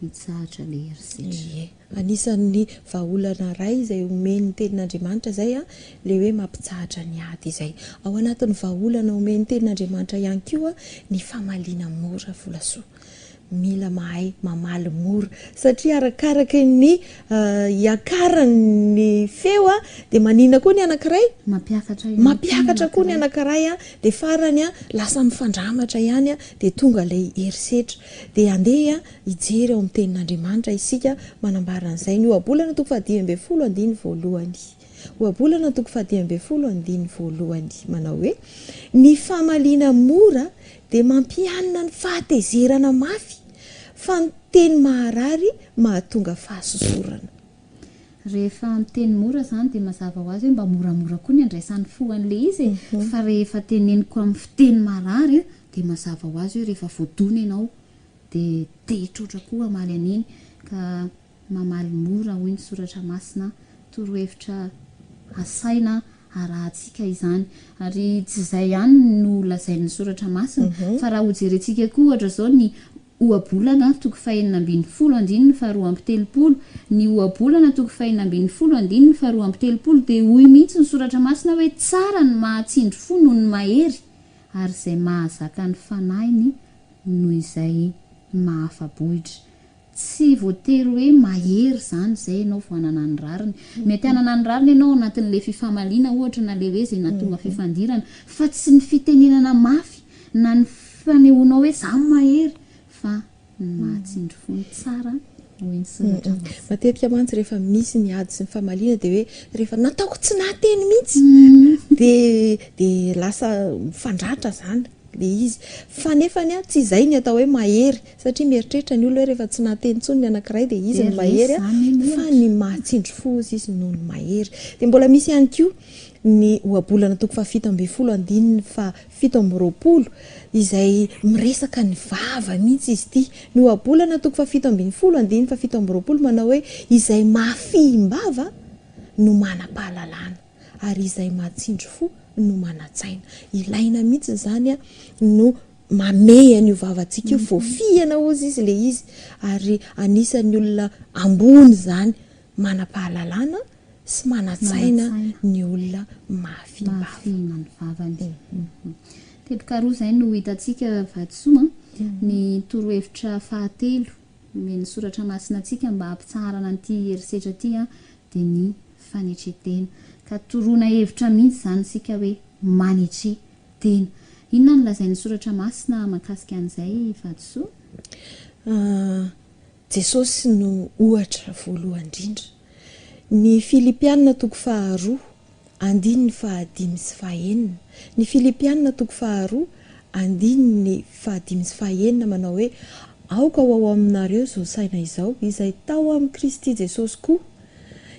[SPEAKER 5] Mitsahatra le herisetra.
[SPEAKER 7] Ie. Anisan'ny vahaolana iray izay omen'ny Tenin'Andriamanitra izay ilay hoe mampitsahatra ny ady izay. Ao anatin'ny vahaolana omen'ny Tenin'Andriamanitra ihany koa ny famaliana mora volasoa. Mila mahay mamaly mora satria arakaraky ny hiakaran'ny feo dia manina koa ny anankiray?
[SPEAKER 5] Mampiakatra ihany koa ny
[SPEAKER 7] Mampiakatra koa ny anankiray dia farany lasa mifandramatra ihany dia tonga ilay herisetra. Dia andeha hijery ao amin'ny tenin'Andriamanitra isika manambara an'izay. Ny ohabolana toko fahadimy ambin'ny folo andininy voalohany. Ohabolana toko fahadimy ambin'ny folo andininy voalohany manao hoe, Ny famaliana mora dia mampianina ny fahatezerana mafy, fa ny teny maharary mahatonga fahasosorana.
[SPEAKER 5] Rehefa miteny mora izany dia mazava ho azy hoe mba moramora koa ny andraisan'ny fo an'ilay izy e, fa rehefa teneniko amin'ny fiteny marary dia mazava ho azy hoe rehefa voadona ianao dia te hitroatra koa hamaly an'iny ka Mamaly mora hoy ny soratra masina, torohevitra asaina arahantsika izany. Ary tsy izay ihany no lazain'ny soratra masina fa raha hojerentsika koa ohatra izao ny Ohabolana toko fahenina ambin'ny folo andininy faharoa amby telopolo, ny Ohabolana toko fahenina ambin'ny folo andininy faharoa amby telopolo dia hoy mihitsy ny soratra masina hoe tsara ny mahatsindry fo noho ny mahery ary izay mahazaka ny fanahiny noho izay mahafa-bohitra. Tsy voatery hoe mahery izany izay ianao vao hanana ny rariny. Mety hanana ny rariny ianao ao anatin'ilay fifamaliana ohatra na ilay hoe izay nahatonga fifandirana fa tsy ny fitenenana mafy na ny fanehoanao hoe izaho mahery fa ny mahatsindry fo ny tsara hoy ny soratra masina.
[SPEAKER 7] Matetika mantsy rehefa misy ny ady sy ny famaliana dia hoe rehefa nataoko tsy nahateny mihitsy dia dia lasa mifandratra izany. le izy. Fa nefany an, tsy izay ny atao hoe mahery, satria mieritreritra ny olona hoe rehefa tsy nahateny intsony ny anankiray dia izy no mahery an, fa ny mahatsindry fo hozy izy no ny mahery. Dia mbola misy ihany koa ny ohabolana toko fahafito ambin'ny folo andininy fahafito amby roapolo izay miresaka ny vava mihitsy izy ity. Ny ohabolana toko fahafito ambin'ny folo andininy fahafito amby roapolo manao hoe izay mahafihim-bava no manam-pahalalana. ary izay mahatsindry fo no manan-tsaina. Ilaina mihitsy izany no mamehy an'io vavantsika io, voafihana hozy izy ilay izy, ary anisan'ny olona ambony izany, manam-pahalalana sy manan-tsaina ny olona mahafihim-bava.
[SPEAKER 5] Mahafihina ny vavany. Teboka roa izay no hitantsika vatosoa, ny torohevitra fahatelo omen'ny Soratra Masina antsika mba hampitsaharana an'ity herisetra ity dia ny fanetren-tena. Ka toroana hevitra mihitsy izany isika hoe manetre tena. Inona no lazain'ny Soratra Masina mahakasika an'izay vatosoa?
[SPEAKER 7] Jesosy no ohatra voalohany indrindra. Ny Filipiana toko faharoa andininy fahadimy sy fahenina. Ny Filipiana toko faharoa andininy fahadimy sy fahenina manao hoe, Aoka ho ao aminareo izao saina izao, izay tao amin'i Kristy Jesosy koa,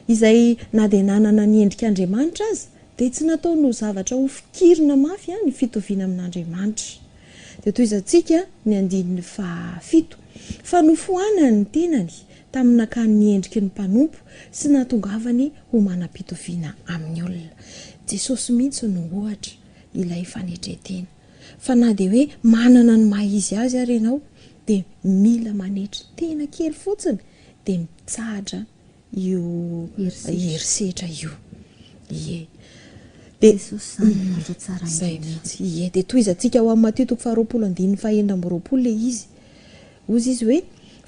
[SPEAKER 7] izay na dia nanana ny endrik'Andriamanitra aza, dia tsy nataony ho zavatra hofikirina mafy ny fitoviana amin'Andriamanitra. Dia tohizantsika ny andininy fahafito, Fa nofoanany ny tenany tamin'ny nakany ny endriky ny mpanompo sy nahatongavany ho manam-pitoviana amin'ny olona. Jesosy mihitsy no ohatra ilay fanetren-tena. Fa na dia hoe manana ny maha izy azy ary ianao dia mila manetry tena kely fotsiny dia mitsahatra io herisetra io. Ie. Dia
[SPEAKER 5] Jesosy izany no ohatra tsara
[SPEAKER 7] Izay
[SPEAKER 5] indrindra.
[SPEAKER 7] mihitsy. Ie. Dia tohizantsika ao amin'ny Matio toko faharoapolo andininy fahenina amby roapolo ilay izy. Hozy izy hoe,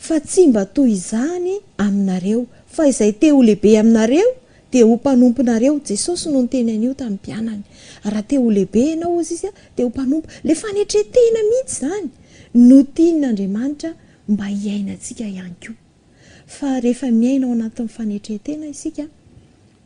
[SPEAKER 7] Fa tsy mba toy izany aminareo, fa izay te ho lehibe aminareo dia ho mpanomponareo. Jesosy no niteny an'io tamin'ny mpianany. Raha te ho lehibe ianao, hozy izy, dia ho mpanompo. Ilay fanetren-tena mihitsy izany no tian'Andriamanitra mba hiainantsika ihany koa. Fa rehefa miaina ao anatin'ny fanetren-tena isika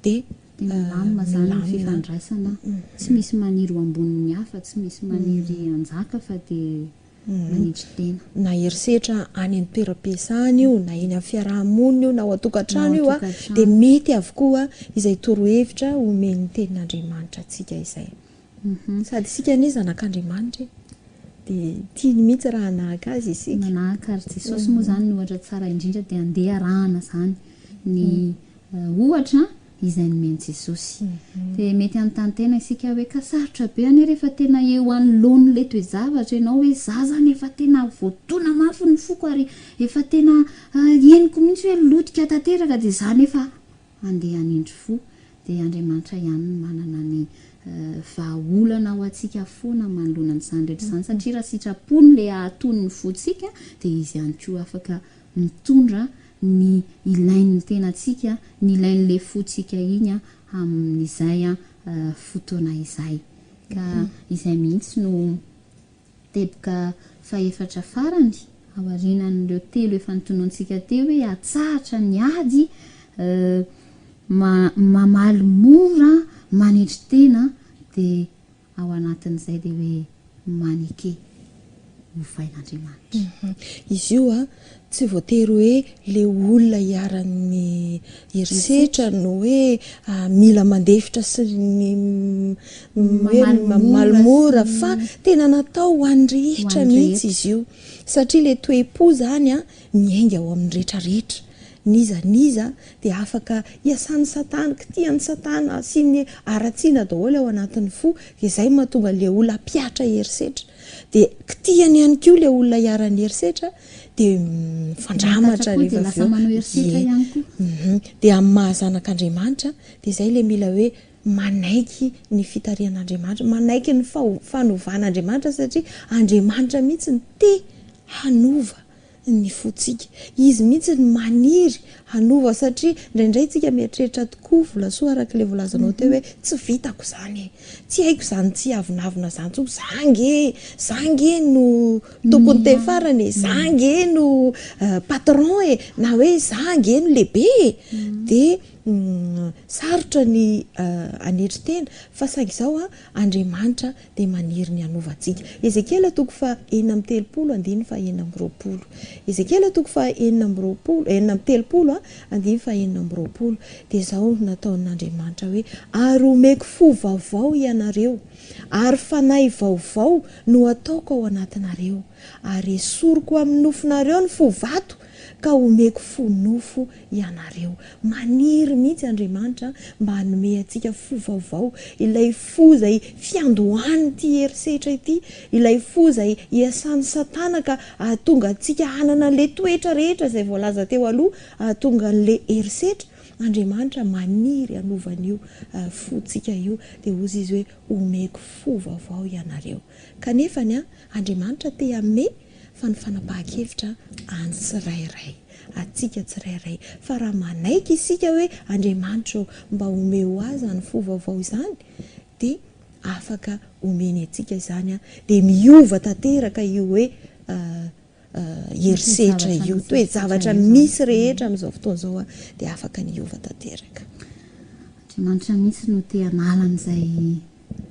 [SPEAKER 7] dia
[SPEAKER 5] Dia milamina izany ny
[SPEAKER 7] milamina.
[SPEAKER 5] fifandraisana, tsy misy maniry ho ambonin'ny hafa, tsy misy maniry hanjaka fa dia manetry tena.
[SPEAKER 7] Na herisetra any amin'ny toeram-piasana io, na eny amin'ny fiaraha-monina io, na ao an-tokantrano
[SPEAKER 5] Na ao
[SPEAKER 7] io,
[SPEAKER 5] an-tokantrano.
[SPEAKER 7] dia mety avokoa izay torohevitra omen'ny Tenin'Andriamanitra antsika izay. Sady isika anie zanak'Andriamanitra e! Dia tiany mihitsy raha hanahaka Azy isika.
[SPEAKER 5] Manahaka ary Jesosy moa izany no ohatra tsara indrindra dia andeha arahana izany ny ohatra izay nomen'i Jesosy. Dia mety hanontany tena isika hoe ka sarotra be anie rehefa tena eo anoloan'ilay toe-javatra ianao hoe za zany efa tena voadona mafy ny foko ary efa tena henoko mihitsy hoe lotika tanteraka dia za nefa andeha hanindry fo. Dia Andriamanitra ihany no manana ny. vahaolana ho antsika foana manoloana an'izany rehetra izany satria raha sitrapony ilay hahatony ny fontsika dia izy ihany koa afaka mitondra ny ilain'ny tenantsika, ny ilain'ilay fontsika iny amin'izay fotoana izay. Ka izay mihitsy no teboka fahefatra farany aorianan'ireo telo efa notononintsika teo hoe atsahatra ny ady, mamaly mora, manetry tena dia ao anatin'izay dia hoe maneke hovain'Andriamanitra.
[SPEAKER 7] Izy io tsy voatery hoe le olona iharan'ny herisetra no hoe mila mandefitra sy ny hoe mamaly mora fa tena natao ho an'ny rehetra mihitsy izy io satria le toe-po zany an miainga ao amin'ny rehetra rehetra n'iza n'iza dia afaka iasan'i satana, kitihan'i satana, asiany haratsiana daholo ao anatin'ny fo, dia izay no mahatonga an'ilay olona hampihatra herisetra. Dia kitihany ihany koa ilay olona iharan'ny herisetra dia mifandramatra
[SPEAKER 5] rehefa avy eo.
[SPEAKER 7] Ie. Dia amin'ny maha zanak'Andriamanitra dia izay ilay mila hoe manaiky ny fitarihan'Andriamanitra, manaiky ny fanovan'Andriamanitra satria Andriamanitra mihitsy no te hanova ny fontsika. Izy mihitsy no maniry hanova satria indraindray tsika mieritreritra tokoa Volasoa araka ilay voalazanao teo hoe tsy vitako izany e! Tsy haiko izany tsy hiavonavona izany intsony, za ange, za ange no tompon'ny teny farany e, za ange no patron e, na hoe za ange no lehibe e! Dia sarotra ny hanetry tena fa saingy izao an, Andriamanitra dia maniry ny hanova antsika. Ezekiela toko faha 36 andininy faha 26. Ezekiela toko faha 26, 36 andininy faha 26. Dia izao no nataon'Andriamanitra hoe, Ary homeko fo vaovao ianareo, ary fanahy vaovao no hataoko ao anatinareo, ary hesoriko amin'ny nofonareo ny fo vato, ka homeko fo nofo ianareo. Maniry mihitsy Andriamanitra mba hanome antsika fo vaovao, ilay fo izay fiandohan'ity herisetra ity, ilay fo izay iasan'i Satana ka hahatonga antsika hanana an'ilay toetra rehetra izay voalaza teo aloha, hahatonga an'ilay herisetra. Andriamanitra maniry hanova an'io fontsika io. Dia hozy Izy hoe, Omeko fo vaovao ianareo. Kanefa ny Andriamanitra te hanome fa ny fanapahan-kevitra an'ny tsirairay, antsika tsirairay. Fa raha manaiky isika hoe Andriamanitra ô, mba omeo ahy izany fo vaovao izany, dia afaka omeny antsika izany, dia miova tanteraka io hoe herisetra io, toe-javatra misy rehetra amin'izao fotoana izao dia afaka ny hiova tanteraka.
[SPEAKER 5] Andriamanitra mihitsy no te hanala an'izay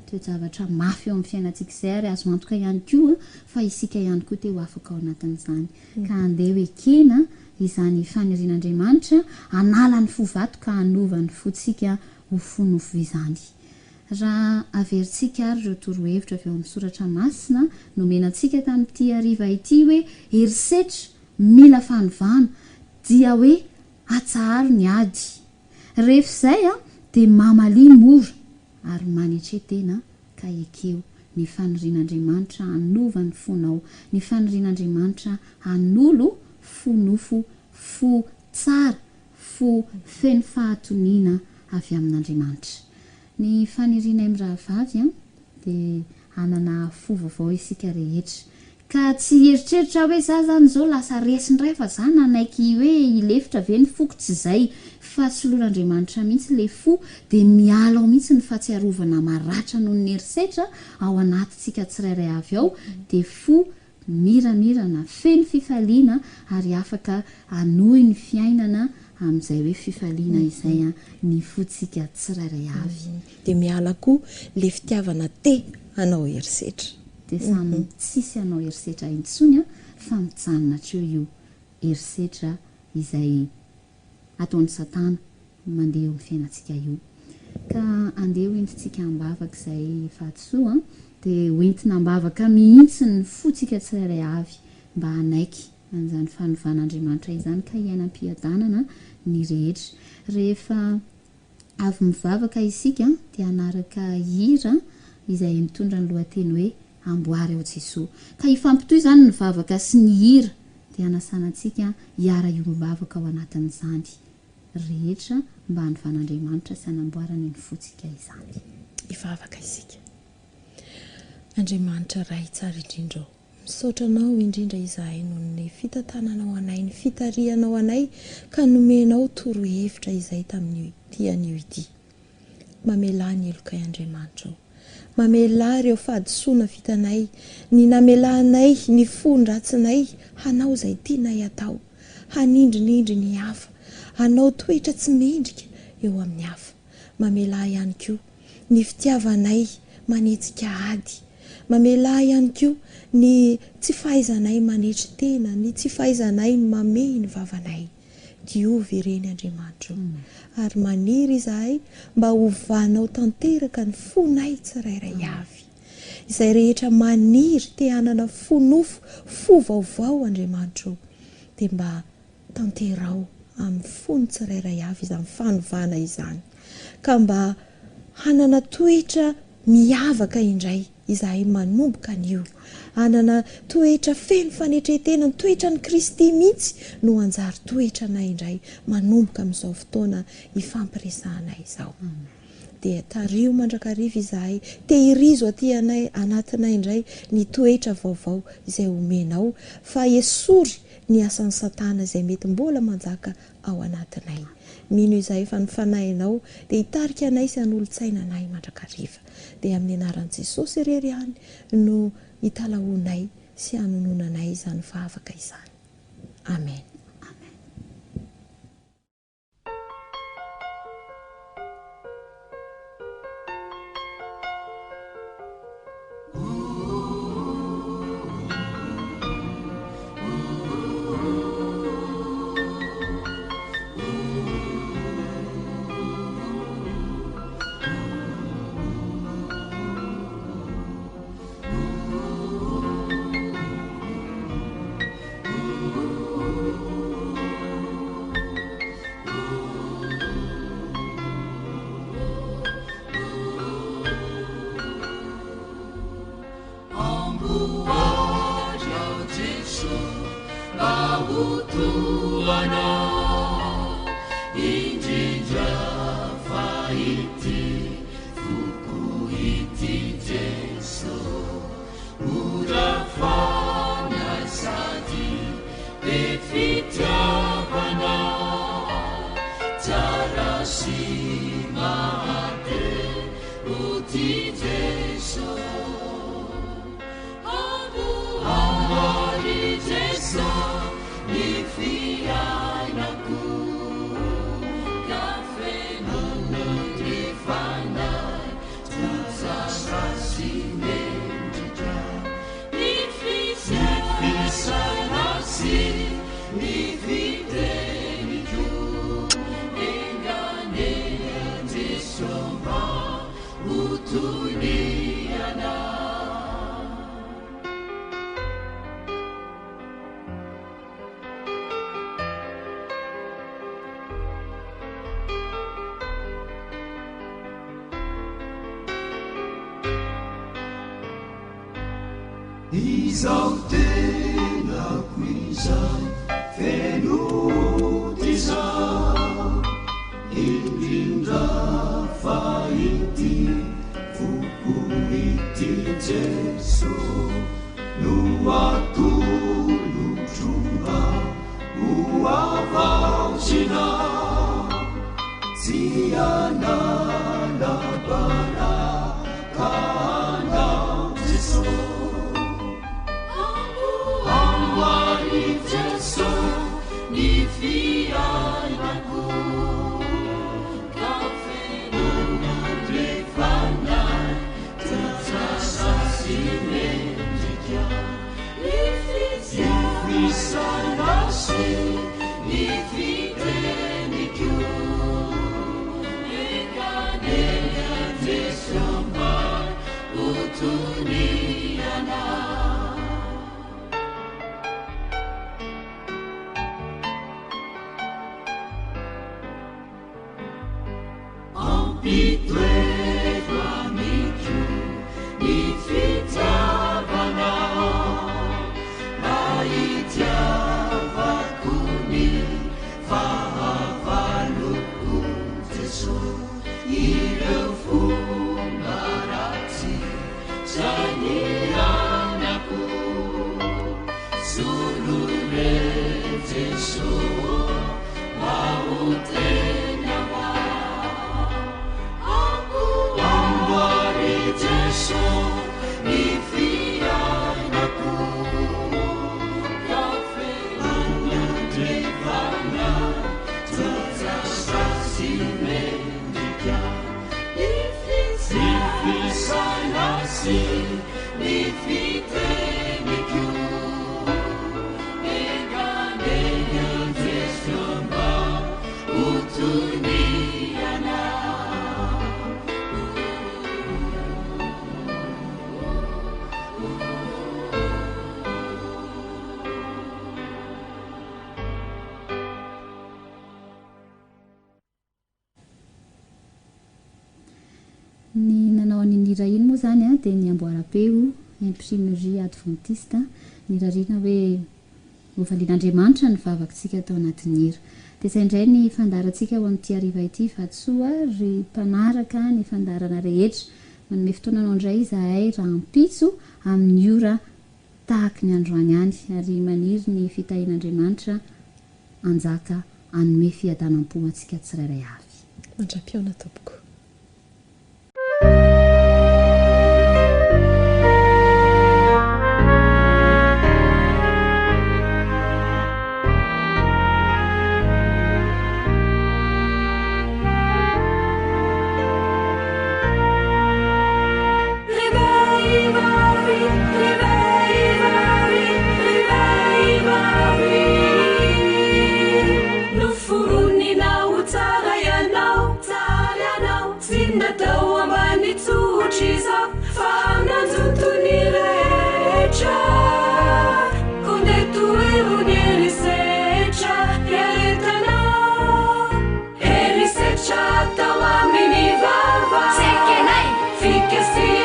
[SPEAKER 5] toe-javatra mafy eo amin'ny fiainantsika izay ary azo antoka ihany koa fa isika ihany koa te ho afaka ao anatin'izany. Ka andeha ho ekena izany fanirian'Andriamanitra hanala ny fo vato ka hanova ny fontsika ho fo nofo izany. Raha averintsika ary ireo torohevitra avy ao amin'ny Soratra Masina nomena antsika tamin'ity hariva ity hoe herisetra mila fanovana dia hoe atsaharo ny ady. Rehefa izay dia mamalia mora ary manetre tena ka ekeo ny fanirian'Andriamanitra hanova ny fonao, ny fanirian'Andriamanitra hanolo fo nofo, fo tsara, fo feno fahatoniana avy amin'Andriamanitra. Ny fanirianay mirahavavy dia hanana fo vaovao isika rehetra. Ka tsy hieritreritra hoe za zany zao lasa resy ndray fa za nanaiky hoe hilefitra ve ny foko tsy zay fa soloin'Andriamanitra mihitsy le fo de miala ao mihitsy ny fahatsiarovana maratra noho ny herisetra ao anatintsika tsirairay avy ao de fo miramirana feno fifaliana ary afaka hanohy ny fiainana amin'izay hoe fifaliana izay ny fontsika tsirairay avy.
[SPEAKER 7] De miala koa le fitiavana te hanao herisetra.
[SPEAKER 5] Dia samy tsisy hanao herisetra intsony fa mijanona hatreo io herisetra izay ataon'i satana mandeha eo amin'ny fiainantsika io. Ka andeha ho entintsika am-bavaka izay vatosoa dia ho entina am-bavaka mihitsy ny fontsika tsirairay avy mba hanaiky an'izany fanovan'Andriamanitra izany ka hiaina am-piadanana ny rehetra. Rehefa avy mivavaka isika dia hanaraka hira izay mitondra ny lohateny hoe Amboary ao Jesoa. Ka hifampitohy izany ny vavaka sy ny hira dia hanasana antsika hiara-hiombom-bavaka ao anatin'izany rehetra mba hanovan'Andriamanitra sy hanamboarany ny fontsika izany.
[SPEAKER 7] Hivavaka isika. Andriamanitra Ray tsara indrindra ô, misaotra Anao indrindra izahay noho ny fitantananao anay, ny fitarihanao anay ka nomenao torohevitra izay tamin'ity anio ity. Mamelà ny helokay Andriamanitra ô. Mamelà ireo fahadisoana vitanay, ny namelanay ny fon-dratsinay hanao izay tianay hatao, hanindrinindry ny hafa, hanao toetra tsy mendrika eo amin'ny hafa. Mamelà ihany koa ny fitiavanay manetsika ady. Mamelà ihany koa ny tsy fahaizanay manetry tena, ny tsy fahaizanay ny mamehy ny vavanay. Diovy ireny Andriamanitra o. Ary maniry izahay mba hovanao tanteraka ny fonay tsirairay avy. Izay rehetra maniry te hanana fo nofo, fo vaovao Andriamanitra o, dia mba tanteraho amin'ny fony tsirairay avy izany fanovana izany. Ka mba hanana toetra miavaka indray izahay manomboka anio. Hanana toetra feno fanetren-tena, ny toetran'i Kristy mihitsy no hanjary toetranay indray manomboka amin'izao fotoana ifampiresahanay izao. Dia tariho mandrakariva izahay, tehirizo aty anay anatinay indray ny toetra vaovao izay omenao, fa esory ny asan'i Satana izay mety mbola manjaka ao anatinay. Mino izahay fa ny Fanahinao dia hitarika anay sy hanolo-tsaina anay mandrakariva. Dia amin'ny anaran'i Jesosy irery ihany no hitalahoanay sy hanononanay izany vavaka izany. Amen.
[SPEAKER 2] Amboary aho Jeso mba ho toa Anao, indrindra fa ity foko ity Jeso, mora fanahy sady be fitiavana, tsara sy mahate ho tia Jeso. Amboary Jeso ny fiainako, ka feno ny fanahy tsara sy mendrika, ny fisainana sy ny fiteniko, enga anie Jeso mba ho toy ny Anao. Izao tenako izao feno izao, indrindra fa ity foko ity Jeso no atolotro mba ho havaozina, tsy hanala baraka anao Jeso. Amboary Jeso ny fiainako, ka feno ny fanahy tsara sy mendrika, ny fisaina sy ny fiteniko, enga anie Jeso mba ho toy ny Anao. Ampitoevo amiko ny fitiavanao, mba hitiavako ny fahavaloko Jeso, ireo fomba. fiainako. Soloy re Jeso mba ho tena Amboary Jeso ny fiainako. Ka feno fitiavana tsotra sy mendrika. Ny fisaina sy ny fiteniko. Enga anie Jeso mba ho toy ny anao.
[SPEAKER 5] Ny nanao an'iny hira iny moa izany dia ny amboaram-peo Imprimerie Adventiste nirariana hoe hovalian'Andriamanitra ny vavakintsika tao anatin'ny hira. Dia izay indray ny fandaharantsika ho amin'ity hariva ity vatosoa ry mpanaraka ny fandaharana rehetra. Manome fotoana anao indray izahay rahampitso amin'ny ora tahaky ny androany ihany ary maniry ny fitahian'Andriamanitra hanjaka hanome fiadanam-po antsika tsirairay avy.
[SPEAKER 7] Mandra-pihaona tompoko.
[SPEAKER 3] Ry vehivavy, ry vehivavy, ry vehivavy, noforonina ho tsara ianao, tsara ianao, tsy natao ambany tsotra izao, fa nanjoto ny rehetra. Koa ndeha tohero ny herisetra iaretanao. Herisetra atao amin'ny vava.
[SPEAKER 4] Tsy ekenay.
[SPEAKER 3] Fikasihana.